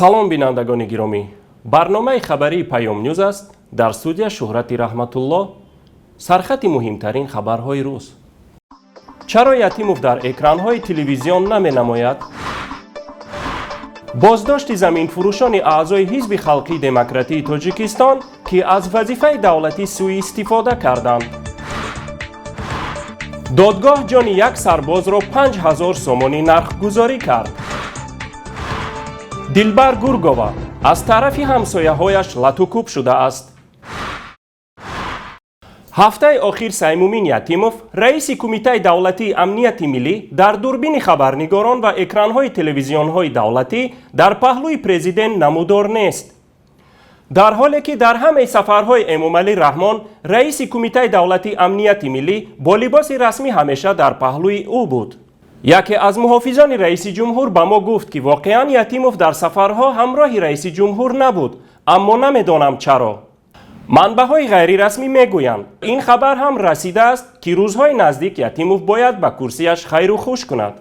Салом, бинандагони гиромӣ! Барномаи хабарии Паём Нюз аст. Дар студия Шӯҳрати Раҳматулло. Сархати муҳимтарин хабарҳои рӯз: чаро Ятимов дар экранҳои телевизион наменамояд? Боздошти заминфурӯшони аъзои Ҳизби халқии демократии Тоҷикистон, ки аз вазифаи давлатӣ сӯистифода карданд. Додгоҳ ҷони як сарбозро 5000 сомонӣ нархгузорӣ кард. Дилбар Гургова аз тарафи ҳамсояҳояш латукӯб шудааст. Ҳафтаи охир Саймумин Ятимов, раиси Кумитаи давлатии амнияти миллӣ, дар дурбини хабарнигорон ва экранҳои телевизионҳои давлатӣ дар паҳлӯи президент намудор нест, дар ҳоле ки дар ҳамаи сафарҳои Эмомалӣ Раҳмон раиси Кумитаи давлатии амнияти миллӣ бо либоси расмӣ ҳамеша дар паҳлӯи ӯ буд. Яке аз муҳофизони раиси ҷумҳур ба мо гуфт, ки воқеан Ятимов дар сафарҳо ҳамроҳи раиси ҷумҳур набуд, аммо намедонам чаро. Манбаъҳои ғайрирасмӣ мегӯянд, ин хабар ҳам расидааст, ки рӯзҳои наздик Ятимов бояд ба курсияш хайру хуш кунад.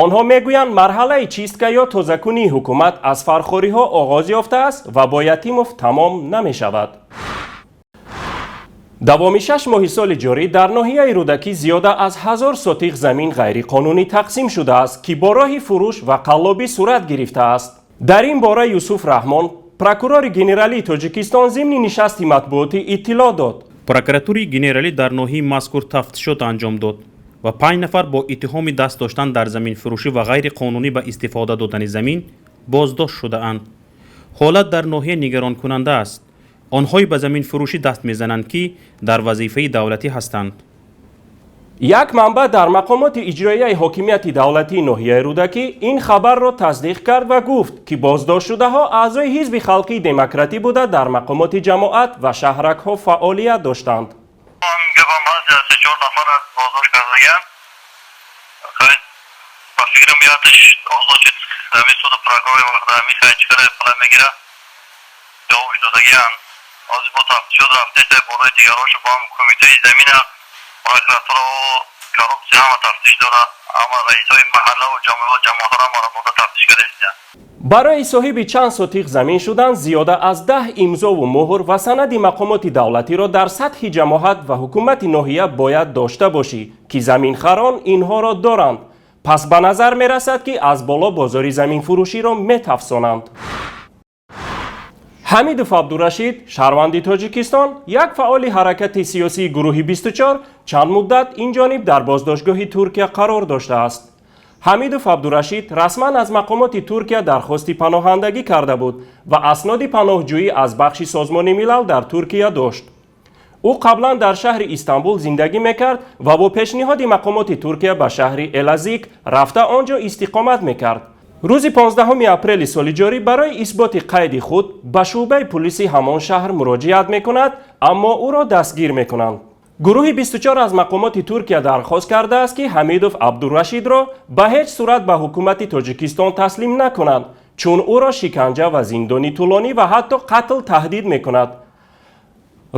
Онҳо мегӯянд, марҳалаи чистка ё тозакунии ҳукумат аз фархориҳо оғоз ёфтааст ва бо Ятимов тамом намешавад. Давоми 6 моҳи соли ҷорӣ дар ноҳияи Рӯдакӣ зиёда аз 1000 сотих замин ғайриқонунӣ тақсим шудааст, ки бо роҳи фурӯш ва қаллобӣ сурат гирифтааст. Дар ин бора Юсуф Раҳмон, прокурори генералии Тоҷикистон, зимни нишасти матбуотӣ иттилоъ дод. Прокуратураи генералӣ дар ноҳияи мазкур тафтишот анҷом дод ва панҷ нафар бо иттиҳоми даст доштан дар заминфурӯшӣ ва ғайриқонунӣ ба истифода додани замин боздошт шудаанд. Ҳолат дар ноҳия нигаронкунанда аст. Онҳое ба заминфурӯшӣ даст мезананд, ки дар вазифаи давлатӣ ҳастанд. Як манбаъ дар мақомоти иҷроияи ҳокимияти давлатии ноҳияи Рӯдакӣ ин хабарро тасдиқ кард ва гуфт, ки боздоштшудаҳо аъзои Ҳизби халқии демократӣ буда, дар мақомоти ҷамоат ва шаҳракҳо фаъолият доштанд. Гапам ҳаст, се чор нафар аз боздошт кардагиам. Ба фикрам, ятиш озод шуд. Ҳамин суду прокурори вақт ҳамин хай чӣ кара пала мегира, ҷавобш додагиан. Ҳозир бо тафтишот рафтеста болои дигарошу, бо ҳам кумитаи замина, прокуратураву коррупсия ҳама тафтиш дора. Ҳама раисҳои маҳаллаву ҷамоатҳоро ҳамаро бурда тафтиш кардаистиян. Барои соҳиби чанд сотиқ замин шудан зиёда аз 10 имзову муҳр ва санади мақомоти давлатиро дар сатҳи ҷамоат ва ҳукумати ноҳия бояд дошта бошӣ, ки заминхарон инҳоро доранд. Пас ба назар мерасад, ки аз боло бозори заминфурӯширо метафсонанд. Ҳамидов Абдурашид, шаҳрванди Тоҷикистон, як фаъоли ҳаракати сиёсии гурӯҳи 24, чанд муддат ин ҷониб дар боздоштгоҳи Туркия қарор доштааст. Ҳамидов Абдурашид расман аз мақомоти Туркия дархости паноҳандагӣ карда буд ва асноди паноҳҷӯӣ аз бахши Созмони Милал дар Туркия дошт. Ӯ қаблан дар шаҳри Истанбул зиндагӣ мекард ва бо пешниҳоди мақомоти Туркия ба шаҳри Элазик рафта, он ҷо истиқомат мекард. Рӯзи 15 апрели соли ҷорӣ барои исботи қайди худ ба шӯъбаи пулиси ҳамон шаҳр муроҷиат мекунад, аммо ӯро дастгир мекунанд. Гурӯҳи 24 аз мақомоти Туркия дархост кардааст, ки Ҳамидов Абдурашидро ба ҳеҷ сурат ба ҳукумати Тоҷикистон таслим накунанд, чун ӯро шиканҷа ва зиндони тӯлонӣ ва ҳатто қатл таҳдид мекунад.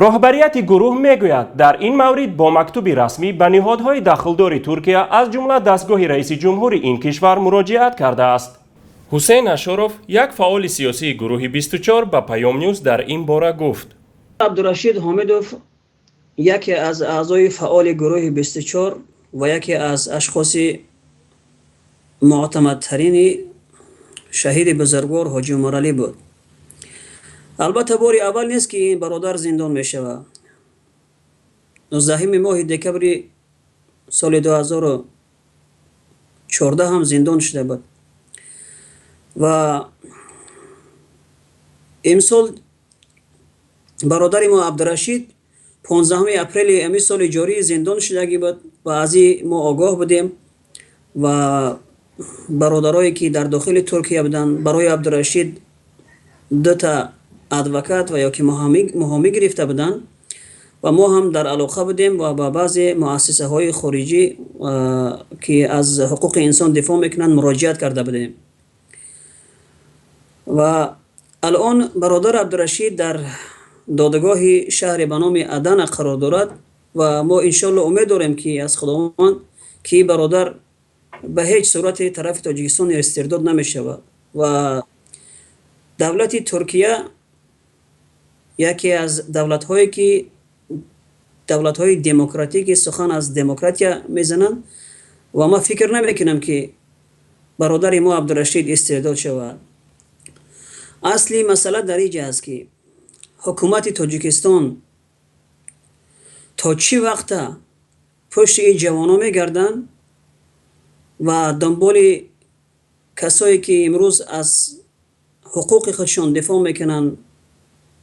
Роҳбарияти гурӯҳ мегӯяд, дар ин маврид бо мактуби расмӣ ба ниҳодҳои дахлдори Туркия, аз ҷумла дастгоҳи раиси ҷумҳури ин кишвар муроҷиат кардааст. Ҳусейн Ашуров, як фаъоли сиёсии гурӯҳи 24, ба Паём Нюз дар ин бора гуфт: Абдурашид Ҳомидов яке аз аъзои фаъоли гурӯҳи 24 ва яке аз ашхоси муътамадтарини шаҳиди бузургвор Ҳоҷи Умаралӣ буд. Албатта, бори аввал нест, ки ин бародар зиндон мешавад. 19-уми моҳи декабри соли 2014 ҳам зиндон шуда буд ва имсол бародари мо Абдурашид 15 апрели ҳамин соли ҷорӣ зиндон шудагӣ буд ва аз ин мо огоҳ будем ва бародарое, ки дар дохили Туркия буданд, барои Абдурашид дута адвокат ва ё ки муҳомӣ гирифта буданд ва мо ҳам дар алоқа будем ва ба баъзе муассисаҳои хориҷӣ, ки аз ҳуқуқи инсон дифоъ мекунанд, муроҷиат карда будем. Ва алон бародар Абдурашид дар додгоҳи шаҳре ба номи Адана қарор дорад ва мо иншоалло умед дорем, ки аз Худованд, ки бародар ба ҳеҷ сурате тарафи Тоҷикистон истирдод намешавад ва Давлати Туркия яке аз давлатҳое ки давлатҳои демократӣ, ки сухан аз демократия мезананд, ва ман фикр намекунам, ки бародари мо Абдурашид истирдод шавад. Асли масъала дар инҷа аст, ки ҳукумати Тоҷикистон то чӣ вақта пушти ин ҷавонон мегарданд ва дунболи касое ки имрӯз аз ҳуқуқи худшон дифоъ мекунанд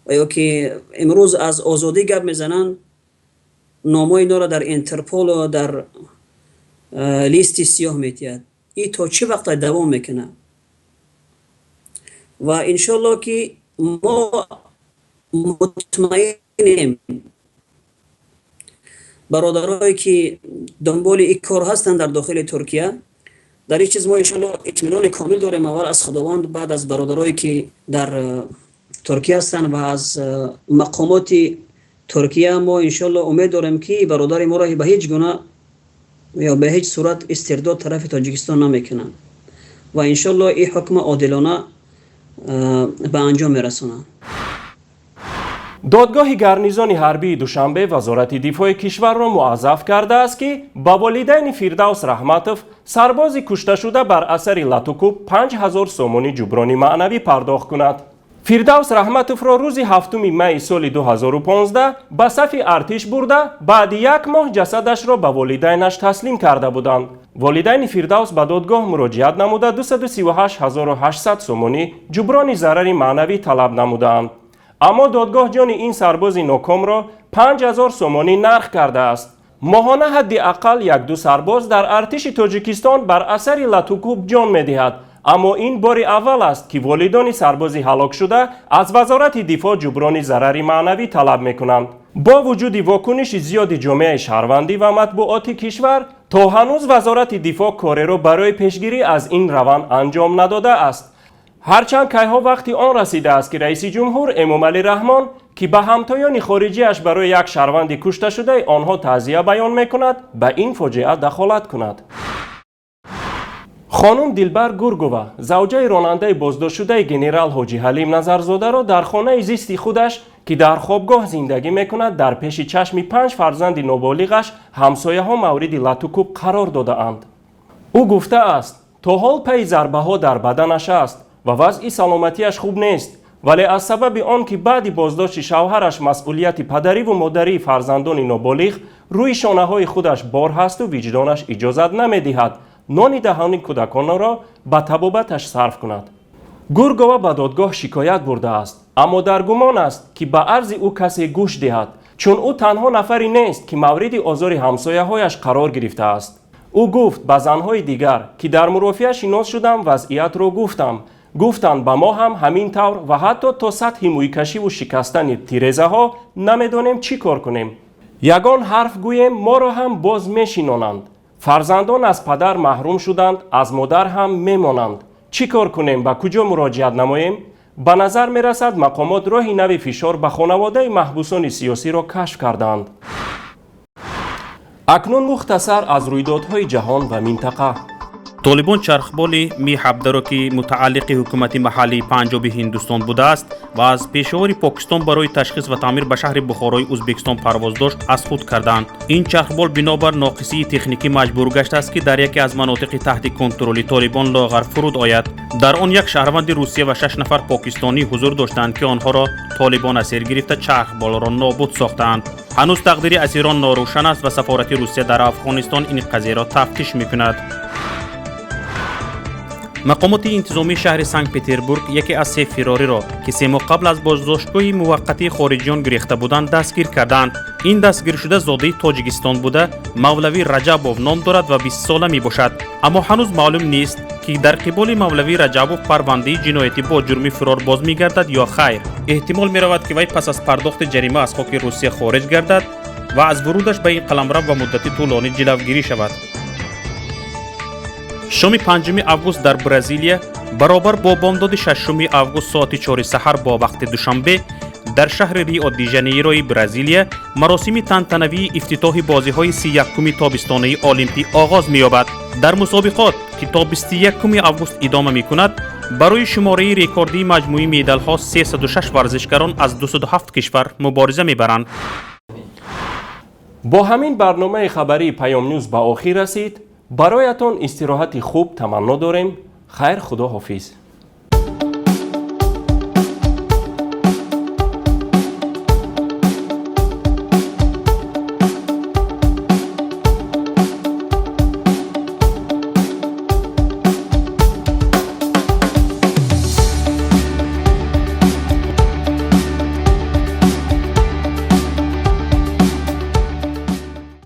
ва ё ки имрӯз аз озодӣ гап мезананд, номҳои инҳоро дар Интерполу дар листи сиёҳ метиҳад. Ин то чӣ вақта давом мекунад? Ва иншоалло, ки мо мутмаинем, бародарое ки дунболи ин кор ҳастанд дар дохили Туркия, дар ин чиз мо иншоалло итминони комил дорем, аввал аз Худованд, баъд аз бародарое ки дар Туркия ҳастанд ва аз мақомоти Туркия. Мо иншоалло умед дорем, ки бародари моро ба ҳеҷ гуна ё ба ҳеҷ сурат истирдод тарафи Тоҷикистон намекунанд ва иншоалло ин ҳукма одилона ба анҷом мерасонанд. Додгоҳи гарнизони ҳарбии Душанбе Вазорати дифои кишварро муаззаф кардааст, ки ба волидайни Фирдавс Раҳматов, сарбози кушташуда бар асари латукӯб, 5000 сомонӣ ҷуброни маънавӣ пардохт кунад. Фирдавс Раҳматовро рӯзи 7 майи соли 2015 ба сафи артиш бурда, баъди як моҳ ҷасадашро ба волидайнаш таслим карда буданд. Волидайни Фирдавс ба додгоҳ муроҷиат намуда, 238 800 сомонӣ ҷуброни зарари маънавӣ талаб намудаанд, аммо додгоҳ ҷони ин сарбози нокомро 5000 сомонӣ нарх кардааст. Моҳона ҳадди ақал як-ду сарбоз дар артиши Тоҷикистон бар асари латукӯб ҷон медиҳад, аммо ин бори аввал аст, ки волидони сарбози ҳалокшуда аз Вазорати дифоъ ҷуброни зарари маънавӣ талаб мекунанд. Бо вуҷуди вокуниши зиёди ҷомеаи шаҳрвандӣ ва матбуоти кишвар, то ҳанӯз Вазорати дифоъ кореро барои пешгирӣ аз ин раванд анҷом надодааст. Ҳарчанд кайҳо вақти он расидааст, ки раиси ҷумҳур Эмомалӣ Раҳмон, ки ба ҳамтоёни хориҷиаш барои як шаҳрванди кушташудаи онҳо таъзия баён мекунад, ба ин фоҷиа дахолат кунад. Хонум Дилбар Гургова, завҷаи ронандаи боздоштшудаи генерал Ҳоҷи Ҳалим Назарзодаро дар хонаи зисти худаш, ки дар хобгоҳ зиндагӣ мекунад, дар пеши чашми панҷ фарзанди ноболиғаш ҳамсояҳо мавриди латукӯб қарор додаанд. Ӯ гуфтааст, то ҳол пайи зарбаҳо дар баданаш аст ва вазъи саломатиаш хуб нест, вале аз сабаби он ки баъди боздошти шавҳараш масъулияти падариву модарии фарзандони ноболиғ рӯи шонаҳои худаш бор ҳасту виҷдонаш иҷозат намедиҳад нони даҳони кӯдаконро ба табобаташ сарф кунад. Гургова ба додгоҳ шикоят бурдааст, аммо дар гумон аст, ки ба арзи ӯ касе гӯш диҳад, чун ӯ танҳо нафаре нест, ки мавриди озори ҳамсояҳояш қарор гирифтааст. Ӯ гуфт: «Ба занҳои дигар, ки дар мурофиа шинос шудам, вазъиятро гуфтам. Гуфтанд, ба мо ҳам ҳамин тавр ва ҳатто то сатҳи мӯйкашиву шикастани тирезаҳо. Намедонем, чӣ кор кунем. Ягон ҳарф гӯем, моро ҳам боз мешинонанд. Фарзандон аз падар маҳрум шуданд, аз модар ҳам мемонанд. Чӣ кор кунем, ба куҷо муроҷиат намоем?» Ба назар мерасад, мақомот роҳи нави фишор ба хонаводаи маҳбусони сиёсиро кашф кардаанд. Акнун мухтасар аз рӯйдодҳои ҷаҳон ва минтақа. Толибон чархболи Ми-17-ро, ки мутааллиқи ҳукумати маҳаллии Панҷоби Ҳиндустон будааст ва аз Пешовари Покистон барои ташхис ва таъмир ба шаҳри Бухорои Ӯзбекистон парвоз дошт, аз худ карданд. Ин чархбол бинобар ноқисии техникӣ маҷбур гаштааст, ки дар яке аз манотиқи таҳти контроли толибон лоғар фуруд ояд. Дар он як шаҳрванди Русия ва шаш нафар покистонӣ ҳузур доштанд, ки онҳоро толибон асир гирифта, чархболро нобуд сохтаанд. Ҳанӯз тақдири асирон норӯшан аст ва сафорати Русия дар Афғонистон ин қазияро тафтиш мекунад. Мақомоти интизомии шаҳри Санкт Петербург яке аз се фирориро, ки 3 моҳ қабл аз боздоштгоҳи муваққатии хориҷиён гирехта буданд, дастгир карданд. Ин дастгиршуда зодаи Тоҷикистон буда, Мавлавӣ Раҷабов ном дорад ва 20-сола мебошад. Аммо ҳанӯз маълум нест, ки дар қиболи Мавлавӣ Раҷабов парвандаи ҷиноятӣ бо ҷурми фирор боз мегардад ё хайр. Эҳтимол меравад, ки вай пас аз пардохти ҷарима аз хоки Русия хориҷ гардад ва аз вурудаш ба ин қаламрав ба муддати тӯлонӣ ҷилавгирӣ шавад. Шоми 5 август дар Бразилия, баробар бо бомдоди 6 август соати 4 саҳар бо вақти Душанбе, дар шаҳри Рио ди Жанейрои Бразилия маросими тантанавии ифтитоҳи бозиҳои 31-уми тобистонаи Олимпӣ оғоз меёбад. Дар мусобиқот, ки то 21 август идома мекунад. Барои шумораи рекордии маҷмӯии медалҳо 306 варзишгарон аз 207 кишвар мубориза мебаранд. Бо ҳамин барномаи хабарии Паёмнюз ба охир расид. Бароятон истироҳати хуб таманно дорем. Хайр, худо ҳофиз.